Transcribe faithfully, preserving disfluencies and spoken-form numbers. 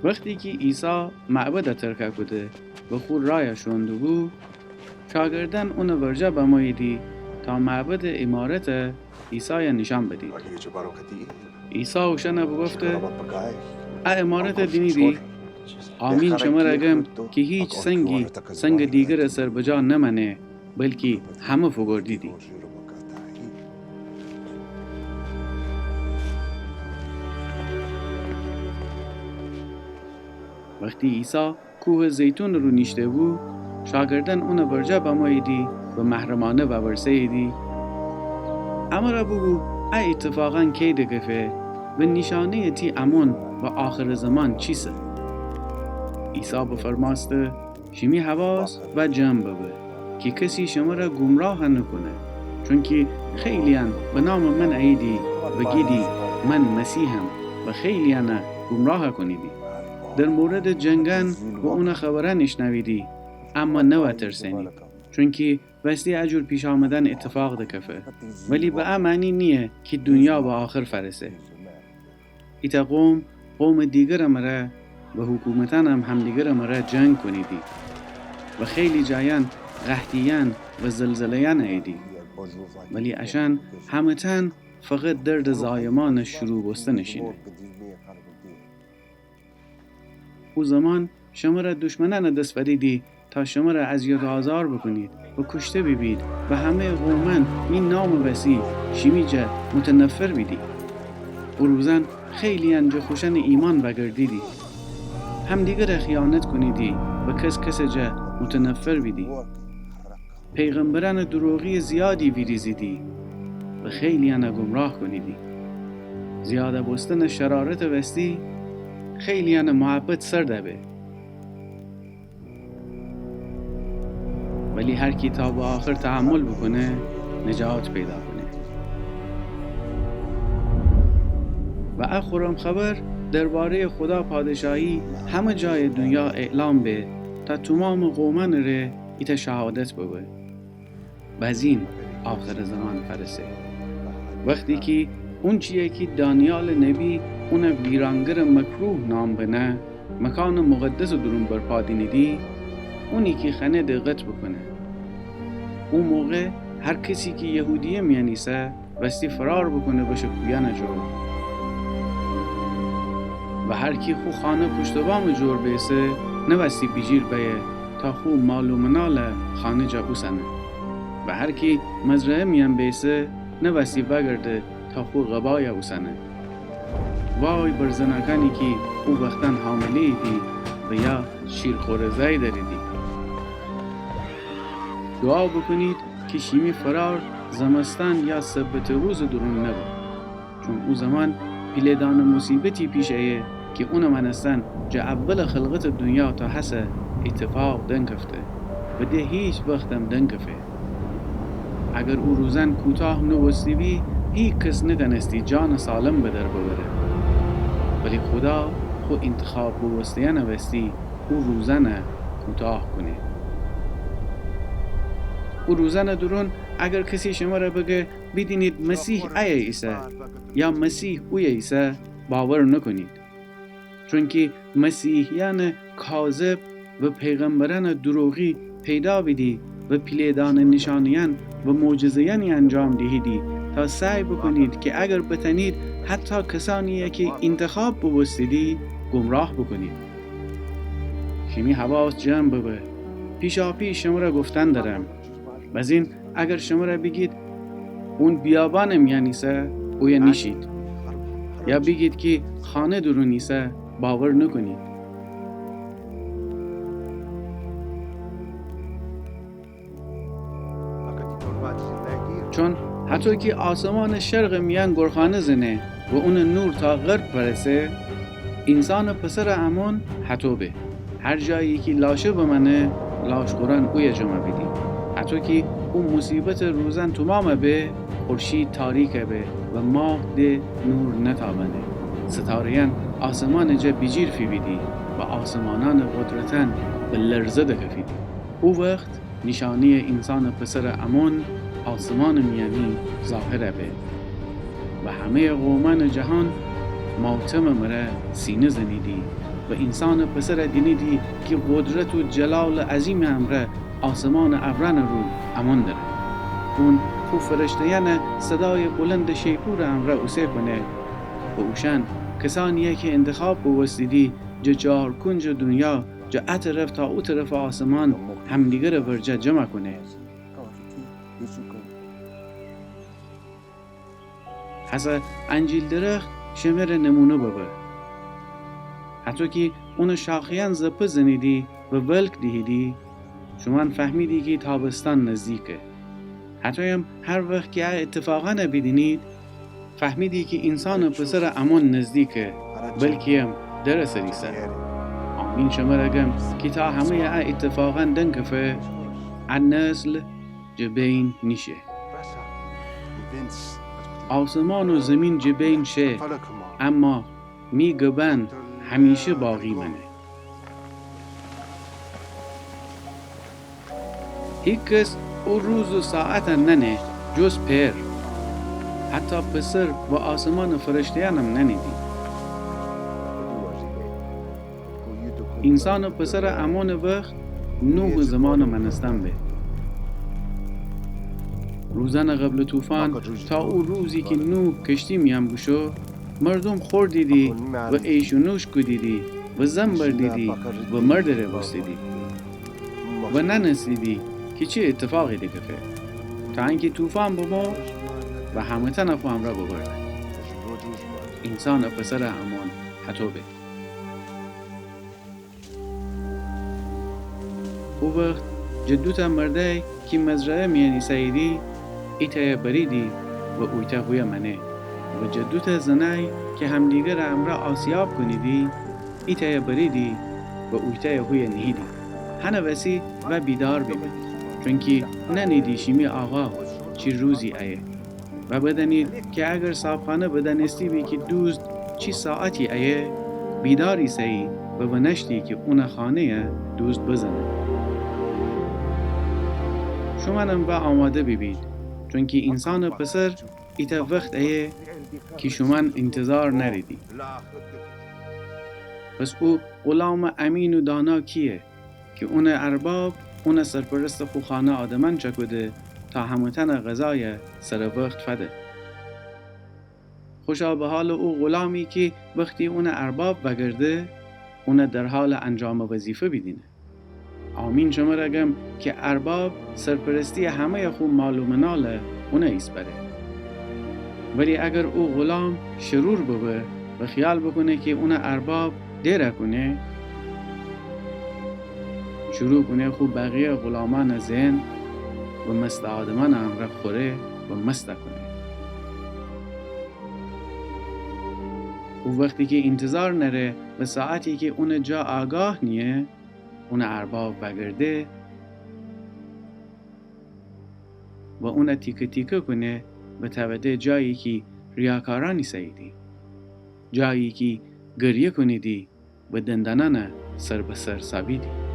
وختی کی عیسی معبدَ ترکَ کوده و خو رایَ شوئون دوبو، شاگردأن اونٚ ورجه بموییدی تا معبدٚ عمارتَ عیسایَ نیشأن بدید. عیسی اوشأنَ بوگفته: ا عمارتَ دینیدی؟ آمین شمرَ گم کی هیچ سنگی سنگٚ دیگرٚ سر بجا نمأنه، بلکی همه فوگوردیدی. وختی عیسی کوهٚ زیتونٚ رو نیشته‌بو، شاگردأن اونٚ ورجه بموییدی و محرمأنه وورسه‌ییدی: امرَ بوگو، ا ایتفاقأن کی دکفه و نیشأنه‌یٚ تی امون و آخرٚ زمان چیسه؟ عیسی بفرمأسته: شیمی حواس وأ جمع ببه کی کسی شمرَ گمراه نوکونه، چونکی خیلی‌یأن به نامٚ من اییدی و گیدی من مسیحم و خیلی‌یأنَ گمراه کونیدی. در موردٚ جنگأن و اونٚ خبرأن ایشنویدی، اما نوأترسئنید، چونکی وستی ا جور پیشامدأن ایتفاق دکفه، ولی به ا معنی نییه کی دونیا به آخر فأرسه. ایتأ قوم قومٚ دیگرٚ مره و حکومتأنم همدیگرٚ مره جنگ کونیدی و خیلی جایأن قحطی‌یأن و زلزله‌یأن اییدی، ولی اشأن همه‌تأن فقط دردٚ زایمأنٚ شروع بوستنٚ شینه. او زمان شمرَ دشمنأنٚ دس فدیدی تا شمرَ اذیت و آزار بوکونید و کوشته بیبید و همه‌یٚ قومأن می نامٚ وسی شیمی جا متنفر بیدی. او روزأن خیلی‌یأن جٚه خوشأنٚ ایمأن وأگردیدی، همدیگرَ خیانت کونیدی و کس کسٚ جا متنفر بیدی. پیغمبرأنٚ دروغی‌یٚ زیادی ویریزیدی و خیلی‌یأنَ گمراه کونیدی. زیادَ بوستنٚ شرارتٚ وستی خیلی‌یأنٚ محبت سردَ به. ولی هر کی تا به آخر تحمل بوکونه، نجات پیدا کونه. و ا خورم خبر درباره‌یٚ خودا پادشاهی همه جایٚ دونیا اعلام به، تا تومامٚ قومأنٚ ره ایتأ شهادت ببه. بزین آخرٚ زمان فأرسه. وختی کی اونچی‌یی کی دانیالٚ نبی اونَ ویرانگرٚ مکروه نام بنه، مکانٚ مقدسٚ دورون برپا دینیدی، اونی کی خوأنه دقت بوکونه. او موقع هر کسی کی یهودیه میأن ایسه، وستی فرار بوکونه بشه کویأنٚ جور. و هر کی خو خانه پشت و بامٚ جور بیسه، نوستی بیجیر بأیه تا خو مال و منالَ خانه جا اوسنه. و هر کی مزرعه میأن بیسه، نوستی وأگرده تا خو قبایَ اوسنه. وای بر زناکأنی کی او وختأن حامله‌ییدی و یا شیر خوره زأی دأریدی. دوعا بوکونید کی شیمی فرار زمستان یا سبتٚ روزٚ دورون نبه، چون او زمان پیله دأنٚ موصیبتی پیش ایه کی اونٚ مأنستن جٚه اولٚ خلقتٚ دونیا تا هسه ایتفاق دنکفته و ده هیچ وختم دنکفه. اگر او روزأن کوتاه نوبوسته‌بی، هیکس نتأنستی جانٚ سالم به در ببره. ولی خودا خو اینتخاب بوبوسته‌یأنٚ وستی او روزأنَ کوتاه کونه. او روزأنٚ دورون اگر کسی شمره بگه: بیدینید، مسیح ایه ایسه، یا مسیح اویه ایسه، باور نوکونید. چونکی مسیحیأنٚ کاذب و پیغمبرأنٚ دروغی پیدا بیدی و پیله دأنٚ نیشأنه‌یأن و معجزه‌یأنی انجام دیهیدی تا سعی بوکونید کی اگر بتأنید حتی کسأنی‌یی کی اینتخاب بوبوستیدی گمراه بوکونید. شیمی حواس جمع ببه. پیشاپیش شمره گفتن درم. بزین اگر شمره بیگید اون بیابانٚ میأن ایسه، اویه نیشید. یا بیگید کی خانه دورون ایسه، باور نوکونید. چون هطو کی آسمانٚ شرقٚ میأن گورخانه زنه و اونٚ نور تا غرب فأرسه، اینسانٚ پسرٚ امون هطو به. هر جایی کی لاشه بمأنه، لاشخورأن اویه جمع بیدی. هطو کی او موصیبتٚ روزأن تومام به، خورشید تاریک به و ماه ده نور نتأوأنه. ستاره‌یأن آسمانٚ جا بیجیر فیبیدی و آسمانأنٚ قدرتأن به لرزه دکفیدی. او وخت نیشأنه‌یٚ اینسانٚ پسرٚ امون آسمانٚ میأنی ظاهر به و همه‌یٚ قومأنٚ جهان ماتمٚ مره سینه زنیدی و اینسانٚ پسرَ دینیدی کی قدرت و جلالٚ عظیمٚ امرأ آسمانٚ ابرأنٚ رو امون دره. اون خو فرشته‌یأنَ صدایٚ بلندٚ شیپورٚ امرأ اوسه کونه و اوشأن کسأنیی کی اینتخاب بوبوستیدی جٚه چهار کونجٚ دونیا، جٚه ا طرف تا او طرفٚ آسمان، همدیگرٚ ورجه جمع کونه. هسه انجیل درخت شمره نمونه ببه. هطو کی اونٚ شاخه‌یأن زپه زنیدی و ولک دیهیدی، شومأن فهمیدی کی تابستان نزدیکه. هطویم هر وخت کی ا ایتفاقأنَ بیدینید، فهمیدی کی اینسانٚ پسرٚ امون نزدیکه، بلکییم درسه ایسه. آمین شمره گم کی تا همه‌یٚ ا ایتفاقأن دنکفه، ا نسل جٚه بین نیشه. آسمان و زیمین جٚه بین شه، اما می گبأن همیشه باقی مأنه. هیکس او روز و ساعتَ نأنه جز پئر. حتی پسر و آسمانٚ فرشته‌یأنم نأنیدی. اینسانٚ پسرٚ امونٚ وخت نوحٚ زمانٚ مأنستن به. روزأنٚ قبلٚ طوفان تا او روزی کی نوح کشتی میأن بوشو، مردوم خوردیدی و عیش و نوش کودیدی و زن بردیدی و مردٚ ره بوستیدی و نأنستیدی کی چی ایتفاقی دکفه، تا انکی طوفان بمو و همه‌تأنَ خو امرأ ببرده. اینسانٚ پسرٚ امون هطو به. او وخت جٚه دوتأ مردأی کی مزرعه میأن ایسه‌ییدی، ایتأیَ بریدی و اویتأ هویه مأنه و جٚه دوتأ زنأی کی همدیگرٚ امرأ آسیاب کونیدی، ایتأیَ بریدی و اویتأیَ هویه نیهیدی. هنٚ وسی وأ بیدار بیبید، چونکی نأنیدی شیمی آقا چی روزی ایه. وأ بدأنید کی اگر صابخانه بدأنسته بی کی دوزد چی ساعتی ایه، بیدار ایسه‌یی و بنأشتی کی اونٚ خانه‌یَ دوزد بزنه. شومأنم وأ آماده بیبید، چونکی اینسانٚ پسر ایتأ وخت ایه کی شومأن اینتظار نأریدی. پس او غولامٚ امین و دانا کییه کی اونٚ ارباب اونَ سرپرستٚ خو خانه آدمأن چأکوده تا همه‌تأنَ غذایَ سرٚ وخت فده. خوشا به حالٚ او غولامی کی وختی اونٚ ارباب وأگرده، اونَ در حالٚ انجامٚ وظیفه بیدینه. آمین شمرَ گم کی ارباب سرپرستی‌یٚ همه‌یٚ خو مال و منالَ اونَ ایسپأره. ولی اگر او غولام شرور ببه و خیال بوکونه کی اونٚ ارباب دئر کونه، شروع کونه خو بقیه غولامأنَ زئن و مستٚ آدمأنٚ امرأ خوره و مست کونه. او وختی کی اینتظار نأره و ساعتی کی اونٚ جا آگاه نییه، اونٚ ارباب وأگرده و اونَ تیکه تیکه کونه و تأوده جایی کی ریاکارأن ایسه‌ییدی، جایی کی گریه کونیدی و دندانأنَ سر به سر سابیدی.